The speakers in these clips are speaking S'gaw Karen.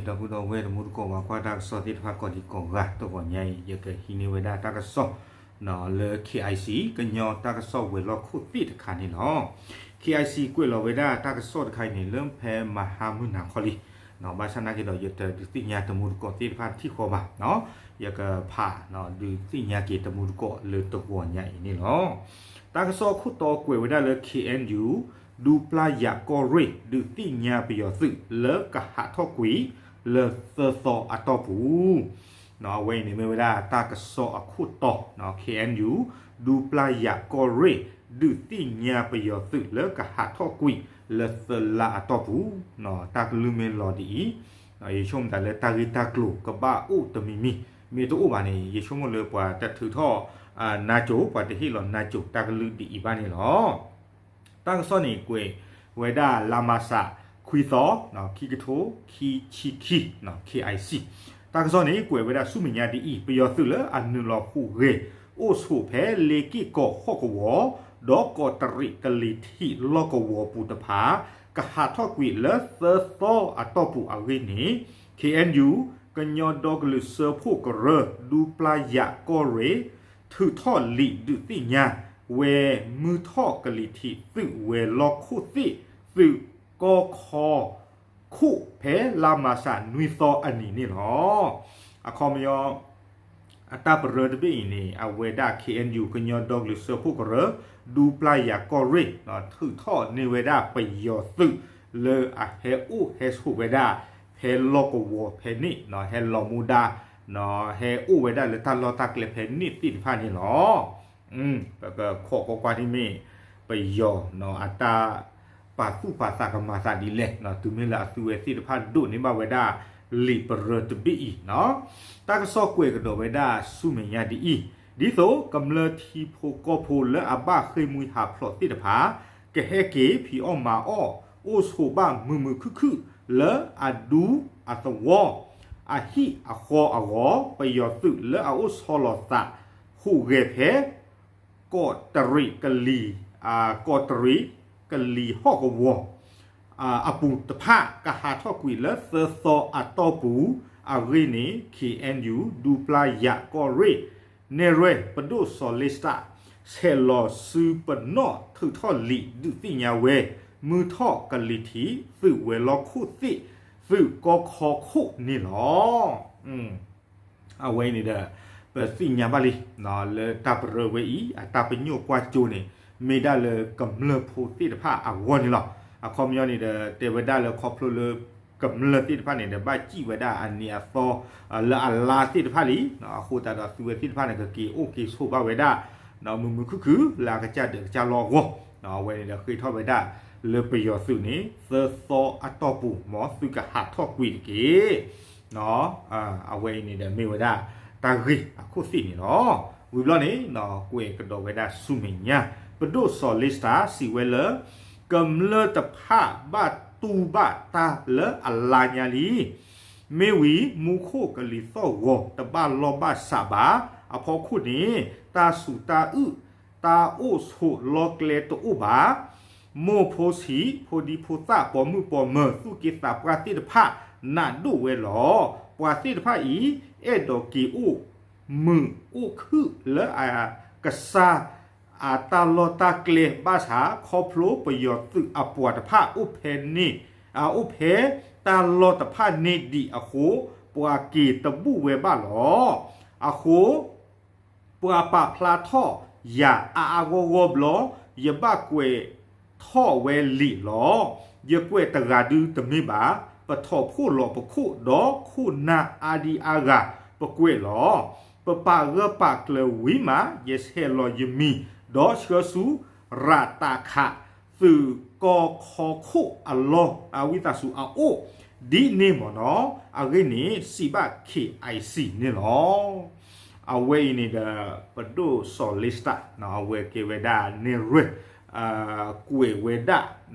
ဒီပုၢ်ဒီဝဲၢ်တံၤသကိး ပှၤကွၢ်တၢ်ကစီၣ်သ့ၣ်တဖၣ်ကိးဒံကိးဂၤ တဂီၤညါအံၤ ယကဟံးန့ၢ်ဝဲဒၣ်တၢ်ကစီၣ် လၢ KIC ကညီတၢ်ကစီၣ်ဝဲၤလီၢ်ခိၣ်သ့ၣ်တခါန့ၣ်လီၤ. KIC ကွဲးလီၤဝဲဒၣ်တၢ်ကစီၣ်တခါအံၤန့ၣ် လၢဖဲမဟါမုၢ်နၤခီလံ ဘၣ်ဆၣ်နာ်က့ဒီး ယတဒုးသ့ၣ်ညါတံၤသကိးသ့ၣ်တဖၣ်ထံၣ်ဃီဘၣ်, ယကဖး ဒုးသ့ၣ်ညါက့ၤတံၤသကိးလၢတဂီၤညါအံၤန့ၣ်လီၤ. တၢ်ကစီၣ်အခိၣ်တီကွဲးဝဲဒၣ်လၢ KNU ဒူပျၢ်ယၤကီၢ်ရ့ၣ် ဒုးသ့ၣ်ညါပယီၤသုးလၢကဟးထီၣ်ကွံာ်လၢသၢသီအတီၢ်ပူၤ အဝဲအံၤန့ၣ်မ့ၢ်ဝဲဒၣ်တၢ်ကစီၣ်အခိၣ်တီ KNU ဒူပျၢ်ယၤကီၢ်ရ့ၣ် ဒုးသ့ၣ်ညါပယီၤသုးလၢကဟးထီၣ်ကွံာ်လၢသၢလါအတီၢ်ပူၤ, တၢ်ကလုၢ်မ့ၢ်လီၤဒ်အံၤ, ယဆိကမိၣ်သးလၢတၢ်ဂ့ၢ်တၢ်ကျိၤကဘၣ်အိၣ်တမံၤမံၤ, မ့ၢ်တအိၣ်ဘၣ်န့ၣ် ယဆိကမိၣ်လၢပှၤတထုးထီၣ် နါစိၤ ပှၤတဟ့ၣ်လီၤနါစိၤတၢ်ကလုၢ်ဒ်အံၤဘၣ်န့ၣ်လီၤ. တၢ်ကစီၣ်န့ၣ်ကွဲးဝဲဒၣ်လါမၢ်ၡး ခွံသီ, ခံကထိခံဆံခံ, KIC တၢ်ကစီၣ်န့ၣ်ကွဲးဝဲဒၣ်ဆူမဲာ်ညါဒ်အံၤ, ပယီၤသုးလၢအနုာ်လီၤဟူးဂဲၤ အိၣ်ဆိးဖဲလ့က့ၢ်ကီးဟီၣ်ကဝီၤ ဒီးကီးတရံးကလံၤထံးလီၢ်ကဝီၤပူၤတဖၣ် ကဟးထီၣ်ကွံာ်လၢသၢသီအတီၢ်ပူၤအဂ့ၢ်န့ၣ် KNU ကညီဒီကလုာ်စၢဖှိၣ်ကရၢ ဒူပျၢ်ယၤကီၢ်ရ့ၣ် ထုးထီၣ်လံာ်ဒုးသ့ၣ်ညါဝဲ မုၢ်ထီၣ်ကလံၤထံးသုးဝဲၤလီၢ်ခိၣ်သ့ၣ် သုးကီၢ်ခီခိၣ် ဖဲလါမၢ်ၡးနွံသီအနံၤန့ၣ်လီၤ. အခီပညီ အတၢ်ပရၢတဘ့ၣ်အံၤန့ၣ် အဝဲဒၣ် KNU ကညီဒီကလုာ်စၢဖှိၣ်ကရၢ ဒူပျၢ်ယၤကီၢ်ရ့ၣ် ထုးထီၣ်န့ၢ်ဝဲဒၣ်ပယီၤသုး လၢအဟဲအိၣ်ဟဲဆိးဝဲဒၣ် ဖဲလီၢ်ကဝီၤဖဲန့ၣ် ဟဲလီၤမူဒါ ဟဲအိၣ်ဝဲဒၣ်လၢတၢ်လီၢ်တၢ်ကျဲဖဲန့ၣ်သ့ၣ်တဖၣ်န့ၣ်လီၤ. ပကခိးကွၢ်ကွၢ်ဒ်မ့ၢ် ပယီၤအတၢ်ပာ်သူၣ်ပာ်သးကမၤသးဒ်လဲၣ် တုၤမ့ၢ်လၢအသုဝဲသ့ၣ်တဖၣ်ဒိးန့ၢ်ဘၣ်ဝဲဒၣ် လံာ်ပရၢတဘ့ၣ်အံၤ, တၢ်ကစီၣ်ကွဲးကဒီးဝဲဒၣ်ဆူမဲာ်ညါဒ်အံၤ, ဒ်သိးကမျၢၢ်ထံဖိကီၢ်ဖိလၢအဘၣ်ဃ့ၢ်မှံဟးဖျိးသ့ၣ်တဖၣ် ကဟဲက့ၤဖံးအီၣ်မၤအီၣ် အိၣ်ဆိးဘၣ်မုာ်မုာ်ခုၣ်ခုၣ်လၢအဒူအသဝီ အဟံၣ်အဃီအဂီၢ်, ပယီၤသုးလၢအအိၣ်ဆီလီၤသး ဟူးဂဲၤဖဲ ကီးတရံးကလံၤ ကီးတရံးကလံၤဟီၣ်ကဝီၤ အပူၤတဖၣ် ကဟးထီၣ်ကွံာ်လၢသၢသီအတီၢ်ပူၤအဂ့ၢ်န့ၣ် KNU ဒူပျၢ်ယၤကီၢ်ရ့ၣ် နဲၣ်ရွဲၣ်ပဒိၣ်စီၤလ့စတၢ် ဆဲးလီၤစုပနီၣ်ထုးထီၣ်လံာ်ဒုးသ့ၣ်ညါဝဲ မုၢ်ထီၣ်ကလံၤထံး သုးဝဲၤလီၢ်ခိၣ်သ့ၣ် သုးကီၢ်ခီခိၣ်န့ၣ်လီၤ. အဝဲအံၤန့ၣ်ဒီး ပသ့ၣ်ညါဘၣ်လံ လၢတၢ်ပရၢဝဲအံၤ အတၢ်ပညိၣ်ကွၢ်စိန့ၣ် မ့ၢ်ဒၣ်လၢကမျၢၢ်ဖိသ့ၣ်တဖၣ်အဂီၢ်န့ၣ်လီၤ. အခီပညီန့ၣ်ဒီး တဲဝဲဒၣ်လၢခီဖျိလၢ ကမျၢၢ်သ့ၣ်တဖၣ်န့ၣ်ဒီး ဘၣ်စံၣ်ဝဲဒၣ်အနံၤအသီ လၢအလါသ့ၣ်တဖၣ်လံ, အဃိသတးဒီးသုဝဲသ့ၣ်တဖၣ်န့ၣ် ကက့ၤအိၣ်က့ၤဆိးဘၣ်ဝဲဒၣ် မုာ်မုာ်ခုၣ်ခုၣ်လၢအကစၢ်ဒၢးကစၢ်လီၢ်အဂီၢ်, အဝဲန့ၣ်ဒီးဃ့ထီၣ်ဝဲဒၣ် လၢပယီၤသုးန့ၣ် သၢသီအတီၢ်ပူၤ မ်သုကဟးထီၣ်ကွံာ်တက့ၢ်. အဝဲအံၤန့ၣ်ဒီးမ့ၢ်ဝဲဒၣ် တၢ်ဂ့ၢ်အခိၣ်သ့ၣ်န့ၣ်လီၤ. ဝံၤဘျီန့ၣ် ကွဲးကဒီးဝဲဒၣ်ဆူမဲာ်ညါ ပဒိၣ်စီၤလ့စတၢ်စံးဝဲလၢ ကမျၢၢ်တဖၣ်ဘၣ်တူၢ်ဘၣ်တၢ်လၢအလါညါလံ မ့ၢ်ဝံၤ မူခိၣ်ကလံၤသီၣ်ဂီၤတဘၣ်လီၢ်ဘၣ်စးဘၣ် အဖီခိၣ်န့ၣ် တၢ်စူၤတၢ်အုၣ် တၢ်အိၣ်ဆိးလီၢ်ကျဲတအိၣ်ဘၣ်. မိၢ်ဖိဆံး ဖိဒံဖိသၣ် ပိာ်မုၣ်ပိာ်မၢၤ သူၣ်က့သးပှၢ်သ့ၣ်တဖၣ် နးဒိၣ်ဝဲလီၤ. ပှၤသ့ၣ်တဖၣ်အံၤ အဲၣ်ဒိးက့ၤအိၣ်မုာ်အိၣ်ခုၣ်လၢအကစၢ် အတၢ်လီၢ်တၢ်ကျဲဘၣ်ဆၣ် ခီဖျိပယီၤသုးအပှၤတဖၣ်အိၣ်ဖဲန့ၣ် အိၣ်ဖဲတၢ်လီၢ်တဖၣ်န့ၣ်ဒံးအဃိ ပှၤက့ၤတဘူၣ်ဝဲဘၣ်လီၤ. အဃိ ပှၤပာ်ဖျါထီၣ်ယၤအါအါဂီၢ်ဂီၢ်ဘျီ ယဘၣ်ကွဲးထီၣ်ဝဲလံာ်လီၤ. ယကွဲးတဂၤဒုတမ့ၢ်ဘၣ်, ပထီၣ်ဖှိၣ်လီၤပခိၣ်ဒီးခိၣ်နၢ်အါဒံအါဂၤ ပကွဲးလီၤ. ပပာ်ဂၢၢ်ပာ်ကျၢၤဝံၤမး ယဆဲးလီၤယမံၤ ဒီးဆှၢဆူ ရးတးခး သုးကီၢ်ခီခိၣ်အလီၢ် အဝံသးစူၤအအိၣ် ဒ်န့ၣ်မ့ၢ်နီၤ အဂ့ၢ်န့ၣ် စံးဘၣ် KIC န့ၣ်လီၤ. အဝဲအံၤန့ၣ်ဒီး ပဒိၣ်စီၤလ့စတၢ် အဝဲကဲဝဲဒၣ်နဲၣ်ရွဲၣ် ကွဲးဝဲဒၣ်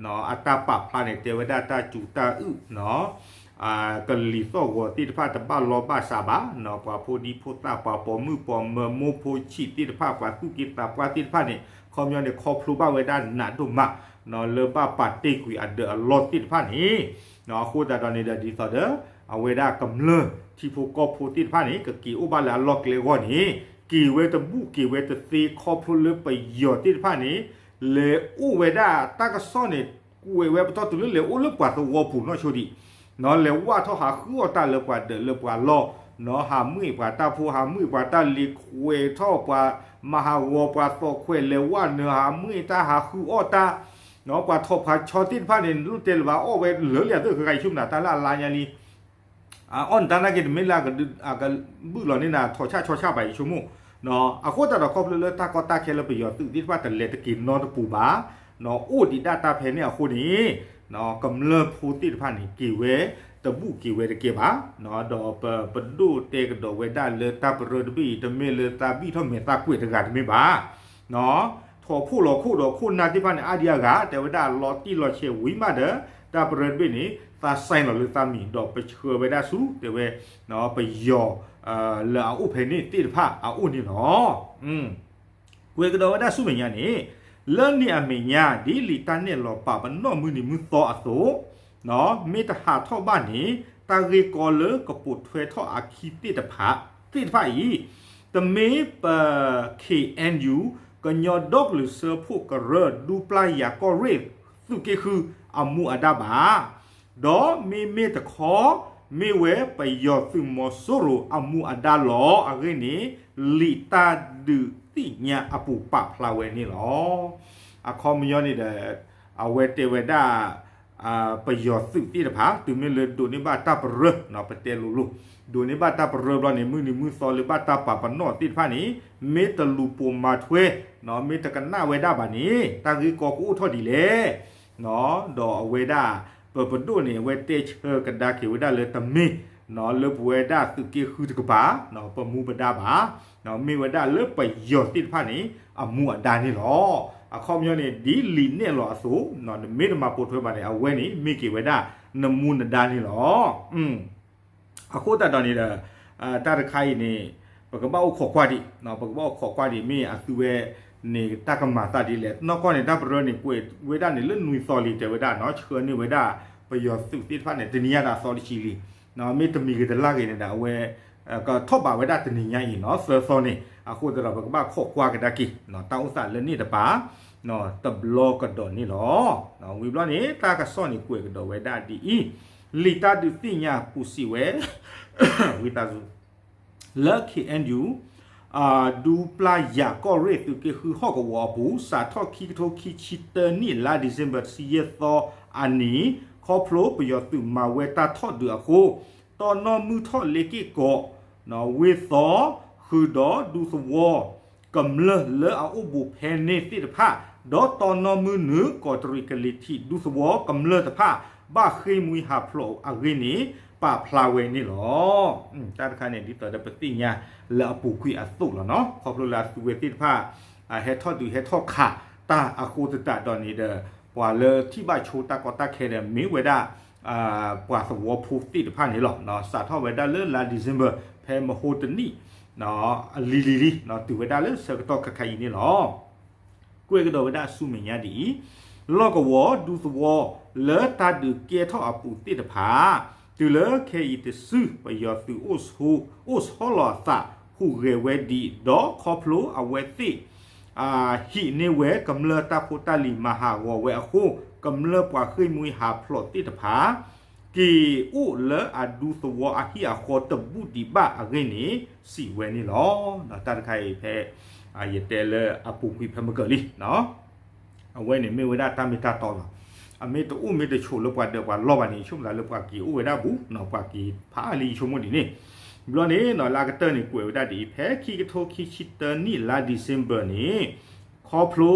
အတၢ်ပာ်ဖျါန့ၣ် တဲဝဲဒၣ်တၢ်စူၤတၢ်အုၣ် ကလံၤသီၣ်ဂီၤသ့ၣ်တဖၣ်တဘၣ်လီၢ်ဘၣ်စးဘၣ်, ပှၤဖိဒံဖိသၣ် ပှၤပိာ်မုၣ်ပိာ်မၢၤ မိၢ်ဖိဆံးသ့ၣ်တဖၣ် ပှၤသူၣ်က့သးပှၢ်သ့ၣ်တဖၣ်န့ၣ် ခီပညီန့ၣ် ခီဖျိဘၣ်ဝဲဒၣ်နးဒိၣ်မး လၢဘၣ်ပာ်တ့ၢ်ကွံာ်အဒၢးအလီၢ်သ့ၣ်တဖၣ်န့ၣ် အဃိသတးဒီးန့ၣ်ဒီး ဒ်သိးဒီး အဝဲဒၣ်ကမျၢၢ်ထံဖိကီၢ်ဖိသ့ၣ်တဖၣ်န့ၣ် ကက့ၤအိၣ်ဘၣ်လၢအလီၢ်ကျဲအဂီၢ်န့ၣ် က့ၤဝဲတဘူၣ်က့ၤဝဲတသ့ ခီဖျိလၢပယီၤသ့ၣ်တဖၣ်န့ၣ် လဲၤအိၣ်ဝဲဒၣ်တၢ်ကစီၣ်န့ၣ် ကွဲးဝဲပတီၢ်တုၤလၢလဲၤအိၣ်လၢပှၤသဝီပူၤနီၢ်ဆိဒံး လဲၤဝးထီၣ်ဟးဃုအီၣ်တၢ်လၢပှၤဒၢးလၢပှၤလီၢ်, ဟးမုၢ်အ့ၣ်ပှၤတၢ်ဖိ ဟးမုၢ်အ့ၣ်ပှၤတၢ်လ့ၤ ကွဲးထီၣ်ပှၤမၤဟးဂီၤပှၤသီၣ်ခွဲး လဲၤဝးနုာ်ဟးမုၢ်အ့ၣ်တၢ် ဟးဃုအီၣ်တၢ်, ပှၤထိးပှၤဆီသ့ၣ်တဖၣ်န့ၣ် လိၣ်တဲလၢၤဘၣ် အီၣ်ဝဲလၢာ်လံအသိး ဃၤဃၤယဆိကမိၣ်နၤ တၢ်လၢအလါညါလံ အအီၣ်နတၢ်နာ်က့ တမ့ၢ်လၢအကဘုၣ်လီၤန့ၢ်နၤ ထိးဆၣ်ဆီဆၣ်ဘၣ် ယဆိကမိၣ်, အဃိသတးဒီး ခီဖျိလၢတၢ်ကီတၢ်ခဲလၢပယီၤသုးသ့ၣ်တဖၣ် တလဲၤတက့ၤနီတပူၤဘၣ်, အိၣ်ဒံးဒၣ်တၢ်ဖဲန့ၣ်အဃိန့ၣ် ကမျၢၢ်ဖိသ့ၣ်တဖၣ်န့ၣ် က့ၤဝဲတဘူၣ်က့ၤဝဲတကဲဘၣ်, ဒီးပပဒိၣ်တဲကဒီးဝဲဒၣ်လၢတၢ်ပရၢတဘ့ၣ်အံၤ တမ့ၢ်လၢသးဘံၣ်ထီၣ်မဲာ်သးကွဲးတဂၤတမ့ၢ်ဘၣ် ထိးဖှိၣ်လီၤခိၣ်ဒီးခိၣ်နၢ်သ့ၣ်တဖၣ်န့ၣ် အါဒံအါဂၤ တဲဝဲဒၣ်လီၤတံၢ်လီၤဆဲးဝံၤမးဒီး တၢ်ပရၢတဘ့ၣ်န့ၣ် သးစဲလီၤလၢသးမံၤ ဒီးပဆှၢဝဲဒၣ်ဆူ တဲဝဲ ပယီၤ လၢအအိၣ်ဖဲန့ၣ်သ့ၣ်တဖၣ်အအိၣ်န့ၣ်လီၤ. ကွဲးကဒီးဝဲဒၣ်ဆူမဲာ်ညါန့ၣ် လၢန့ၣ်အမဲာ်ညါ ဒ်လံာ်တၢ်နဲၣ်လီၤပာ်ပနီၣ်မုၢ်နံၤမုၢ်သီအသိး မ့ၢ်တဟးထီၣ်ဘၣ်န့ၣ် တၢ်ဂ့ၢ်ကီလၢကပိာ်ထွဲထီၣ်အခံသ့ၣ်တဖၣ် သ့ၣ်တဖၣ်အံၤ တမ့ၢ်ပ ခ့ၣ်အဲၣ်ယူၣ် ကညီဒီကလုာ်စၢဖှိၣ်ကရၢ ဒူပျၢ်ယၤကီၢ်ရ့ၣ် သုးက့ဃုအမူအဒါဘၣ် ဒီးမ့မ့ၢ်တခီ မ့ၢ်ဝဲပယီၤသုးမီၤစိရိၤအမူအဒါလီၤ. အဂ့ၢ်န့ၣ် လံာ်တၢ်ဒုးသ့ၣ်ညါအပူၤပာ်ဖျါဝဲန့ၣ်လီၤ. အခီပညီန့ၣ်ဒီး အဝဲတဲဝဲဒၣ် ပယီၤသုးသ့ၣ်တဖၣ် တုၤမ့ၢ်လၢဒိးန့ၢ်ဘၣ်တၢ်ပရၢ ပတဲလိၤလိၤ ဒိးန့ၢ်ဘၣ်တၢ်ပရၢဘျီန့ၣ် မုၢ်နံၤမုၢ်သီလၢဘၣ်တၢ်ပာ်ပနီၣ်သ့ၣ်တဖၣ်န့ၣ် မ့ၢ်တလူၤပိာ်မၤထွဲ မ့ၢ်တကနၣ်ဝဲဒၣ်ဘၣ်န့ၣ် တၢ်ဂ့ၢ်ကီကအိၣ်ထီၣ်ဒ်လဲၣ် ဒီးအဝဲဒၣ် ပပဒိၣ်န့ၣ် အဝဲတဲဆၢကဒါက့ၤဝဲဒၣ်လၢတမ့ၢ် လၢပဝဲဒၣ်သုးက့ဃုတကပၤ ပမူပဒါဘၣ် မ့ၢ်ဝဲဒၣ်လၢပယီၤသ့ၣ်တဖၣ်န့ၣ် အမူအဒါန့ၣ်လီၤ. အခီပညီန့ၣ် ဒ်လံာ်နဲၣ်လီၤအသိး နမ့ၢ်တမၤပိာ်ထွဲဘၣ်န့ၣ် အဝဲန့ၣ်မ့ၢ်က့ၤဝဲဒၣ်နမူနဒါန့ၣ်လီၤ. အဃိသတးဒီးန့ၣ်ဒီး တၢ်တခါအံၤန့ၣ် ပကဘၣ်အိၣ်ခိးကွၢ်ဒံး ပကဘၣ်အိၣ်ခိးကွၢ်ဒံး မ့ၢ်အသုဝဲန့ၣ် တၢ်ကမၤသးဒ်လဲၣ်. နီၢ်ကီၢ်န့ၣ် တၢ်ပရၢန့ၣ် ကွဲးဝဲဒၣ်န့ၣ်လၢနွံသီလံ တဲဝဲဒၣ်နီၤ ဆှၢန့ၢ်ဝဲဒၣ် ပယီၤသုးသ့ၣ်တဖၣ်န့ၣ် တနံၤညါဒီးအသီတဆံလံ မ့ၢ်တမံၤဂ့ၤတလါဂ့ၤန့ၣ်ဒီး အဝဲ ကထီၣ်ဘးဝဲဒၣ်တနံၤညါအံၤနီၤ သၢသီန့ၣ် အဃိသတးဒီး ပကဘၣ်ခိးကွၢ်ကဒါက့ၤ တၢ်အိၣ်သးလၢန့ၣ်တပၤ တဘျီကဒီးန့ၣ်လီၤ. ဝံၤဘျီန့ၣ် တၢ်ကစီၣ်န့ၣ်ကွဲးကဒီးဝဲဒၣ်ဒ်အံၤ လံာ်တၢ်ဒုးသ့ၣ်ညါပူၤစံးဝဲ ဝံသးစူၤ လၢ ခ့ၣ်အဲၣ်ယူၣ် ဒူပျၢ်ယၤကီၢ်ရ့ၣ်သုးက့ဃုဟီၣ်ကဝီၤအပူၤ စးထီၣ်ခံကထိခံဆံတၢနံၣ် လါ December တဆံယဲၢ်သီအနံၤ ခီဖျိပယီၤသုးမၤဝဲတၢ်ထီၣ်ဒုးအဃိ တီၢ်နီၣ်မုၢ်ထီၣ်လ့က့ၢ်ကီး ဝ့ၢ်သီ ဃုာ်ဒီးဒူသဝီ ကမျၢၢ်လၢအအိၣ်ဘူးဖဲန့ၣ်သ့ၣ်တဖၣ် ဒီးတီၢ်နီၣ်မုၢ်နုာ်ကီးတရံးကလံၤထံးဒူသဝီကမျၢၢ်တဖၣ် ဘၣ်ဃ့ၢ်မှံဟးဖျိးအဂ့ၢ်န့ၣ် ပာ်ဖျါဝဲန့ၣ်လီၤ. တၢ်တခါန့ၣ် ဒ်သိးဒီးပသ့ၣ်ညါလၢအပူၤကွံာ်အသိးလီၤနီၤ ခီဖျိလၢအသုဝဲသ့ၣ်တဖၣ် ဟဲထီၣ်ဒုးဟဲထီၣ်ခးတၢ်အဃိသတးဒီးန့ၣ်ဒီး ပှၤလၢထံၣ်ဘၣ်ဆိတၢ်ကီတၢ်ခဲဒီး မ့ၢ်ဝဲဒၣ် ပှၤသဝီဖိသ့ၣ်တဖၣ်န့ၣ်လီၤ. စးထီၣ်ဝဲဒၣ်လၢလါ December ဖဲမဟိတနံၣ် အလံၤလံၤလံ တုၤဝဲဒၣ်လၢဆၢကတီၢ်ခဲခါအံၤန့ၣ်လီၤ. ကွဲးကဒီးဝဲဒၣ်ဆူမဲာ်ညါဒ်အံၤ, လီၢ်ကဝီၤဒူသဝီလၢတၢ်ဒုးကဲထီၣ်အပူၤသ့ၣ်တဖၣ်, တုၤလၢခဲအံၤတစု ပယီၤသုးအိၣ်ဆီလီၤအသး ဟူးဂဲၤဝဲဒံး ဒီးခီဖျိအဝဲသ့ၣ် ဟံးန့ၢ်ဝဲကမျၢၢ်တၢ်ဖိတၢ်လံၤမၤဟးဂီၤဝဲအဃိ, ကမျၢၢ်ပှၤဃ့ၢ်မှံဟးဖျိးသ့ၣ်တဖၣ် က့ၤအိၣ်လၢအဒူသဝီအဟံၣ်အဃီတဘူၣ်ဒံးဘၣ်အဂ့ၢ်န့ၣ် စံးဝဲန့ၣ်လီၤ. တၢ်တခါအံၤဖဲ ယတဲလၢအပူၤကွံာ်ဖဲမုၢ်ကၢၢ်လံ အဝဲန့ၣ်မ့ၢ်ဝဲဒၣ်တၢ်မ့ၢ်တၢ်တီလီၤ. အမ့ၢ်တအိၣ်မ့ၢ်တဆိးလၢပှၤဒၢးပှၤလီၢ်ဘၣ်န့ၣ် ယဆိကမိၣ်သးလၢပှၤက့ၤအိၣ်ဝဲဒၣ်ဘူး, ပှၤက့ၤဖးအါလံယဆိကမိၣ်ဒ်န့ၣ်. ဘျီန့ၣ် လၢအကတၢၢ်န့ၣ် ကွဲးဝဲဒၣ်ဒ်အံၤ, ဖဲခံကထိခံဆံတၢနံၣ်လါ December န့ၣ် ခီဖျိ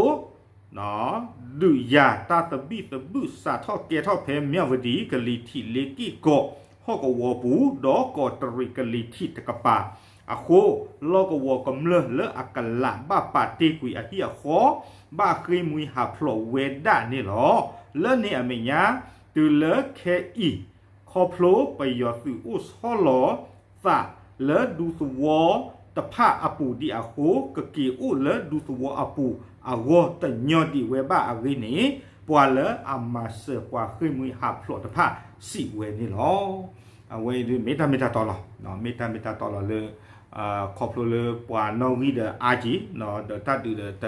ဒုးယၤတၢ်သဘံၣ်သဘုၣ်စးထီၣ်ကဲထီၣ်ဖဲမၠၣ်ဝတံၤ ကလံၤထံးလ့က့ၢ်ကီး ဟီၣ်ကဝီၤပူၤ ဒီးကီးတရံးကလံၤထံးတကပၤအဃိ, လီၢ်ကဝီၤကမျၢၢ်လၢအကလးဘၣ်ပာ်တ့ၢ်ကွံာ်အဟံၣ်အဃီ ဘၣ်ဃ့ၢ်မှံဟးဖျိးဝဲဒၣ်န့ၣ်လီၤ. လၢန့ၣ်အမဲာ်ညါ တုၤလၢခဲအံၤ ခီဖျိပယီၤသုးအိၣ်ဆီလီၤသးလၢဒူသဝီတဖၣ်အပူၤဒံးအဃိ, ကက့ၤအိၣ်လၢဒူသဝီအပူၤအဂီၢ်တညီဒံးဝဲဘၣ်အဂ့ၢ်န့ၣ်, ပှၤလၢအမၤစၢၤပှၤဃ့ၢ်မှံဟးဖျိးတဖၣ်စံးဝဲန့ၣ်လီၤ. အဝဲအံၤဒုး မ့ၢ်တၢ်မ့ၢ်တၢ်တီလီၤ, မ့ၢ်တၢ်မ့ၢ်တၢ်တီလီၤလၢ ခီဖျိလၢပှၤနီၣ်ဂံၢ်ဒီးအါက့ၤ ဒီးတၢ်ဒုးဒီးတ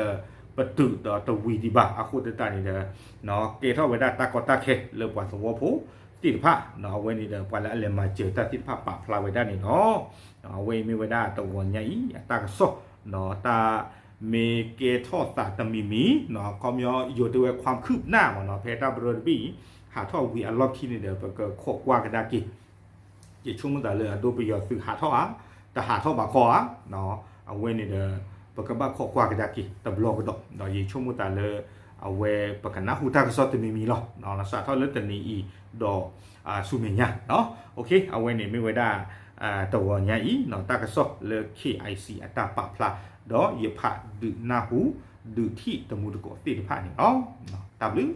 ပတုာ်ဒီးတဝံၤဒံးဘၣ် အဃိသတးန့ၣ်ဒီး ကဲထီၣ်ဝဲဒၣ်တၢ်ကီတၢ်ခဲလၢပှၤသဝီဖိသ့ၣ်တဖၣ် အဝဲန့ၣ်ဒီး ပှၤလၢအလဲၤမၤစၢၤတၢ်သ့ၣ်တဖၣ်ပာ်ဖျါဝဲဒၣ်န့ၣ်လီၤ. အဝဲအံၤမ့ၢ်ဝဲဒၣ်တဂီၤညါအံၤ အတၢ်ကစီၣ် တၢ်မ့ၢ်ကဲထီၣ်သးတမံၤမံၤ ခီပညီယိၤတဲဝဲ ความคืบหน้า မ့ၢ်နီၤ ဖဲတၢ်ဘရၢတဘ့ၣ်အံၤ ဟးထီၣ်ဝံၤအလီၢ်ခံန့ၣ်ဒီး ပကခိးကွၢ်ကဒါက့ၤ ယဆိကမိၣ်သးလၢအဒိပယီၤသုးဟးထီၣ်ဧါ, တဟးထီၣ်ဘၣ်ခီဧါ, အဝဲန့ၣ်ဒီး ပကဘၣ်ခိးကွၢ်ကဒါက့ၤတဘျီကဒီး ဒီးယဆိကမိၣ်သးလၢ အဝဲပကနၢ်ဟူတၢ်ကစီၣ်တမံၤမံၤလီၤ. စးထီၣ်လၢတနံၤအံၤဒီး ဆူမဲာ်ညါ အဝဲန့ၣ်မ့ၢ်ဝဲဒၣ် တဂီၤညါအံၤ တၢ်ကစီၣ်လၢ KIC အတၢ်ပာ်ဖျါ ဒီးယဖးဒုးနၢ်ဟူ ဒုးထံၣ်တမူတကိးသ့ၣ်တဖၣ်န့ၣ်လီၤ. တၢ်ဘျုး